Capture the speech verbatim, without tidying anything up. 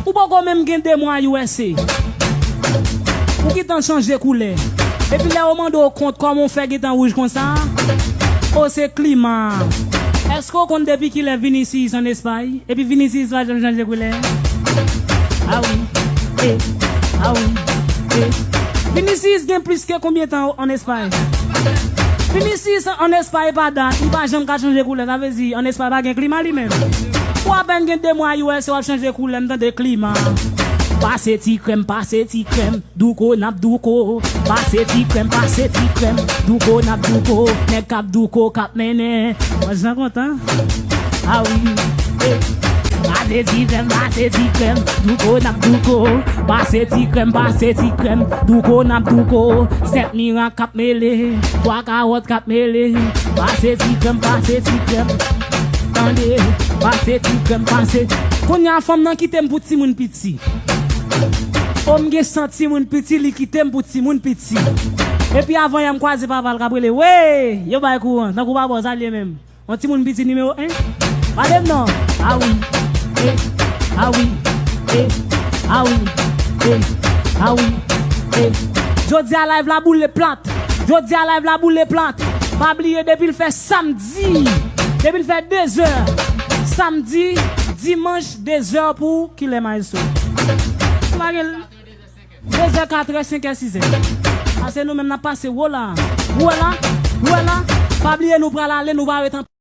Ou poko menm gen de mwa U S A. Ou gentan chanje koulè. Epi lè yo mande w kont kòman w fè gentan wouj konsa? O, se klima. Èske w konn depi kilè Vinicius ann Espay? Epi Vinicius pa janm chanje koulè. A wi. E. A wi. E. Vinicius gen plis ke konbyen tan ann Espay? Vinicius ann Espay pa dat, li pa janm ka chanje koulè. Sa vle di ann Espay pa gen klima li menm. Ou apèn gen de mwa U S A w ap chanje koulè, m tande klima. Pase ti krèm, pase ti krèm, douko n ap douko. Pase ti krèm, pase ti krèm, douko n ap douko. Nèg k ap douko, k ap mennen. Mwen jan kontan. A wi, e. Pase ti krèm, pase ti krèm, douko n ap douko. Pase ti krèm, pase ti krèm, douko n ap douko. Sèt mirak k ap mele, twa kawòt k ap mele. Pase ti krèm, pase ti krèm. Tande, pase ti krèm, pase. Kounye a fanm nan kite m pou timoun piti. O, m gen san timoun piti, li kite m pou timoun piti. Epi avan yè m kwaze papa l k ap rele, "Wey!" Yo bay kouran, tankou pa bò sa l ye menm. Yon timoun piti nimewo en. Pale m non. A wi. E. A wi. E. A wi. E. A wi. E. Jodi a live la boule plat. Jodi a live la boule plat. Pa bliye depi l fè samdi. Depi l fè de zè. Samdi, dimanch, de zè pou kilè maestro? Ou pa gen de zè, kat è, senk è, sis è. Pase nou menm n ap pase wo la. Ou wè la? Ou wè la? Pa bliye nou pral ale, nou pa ret an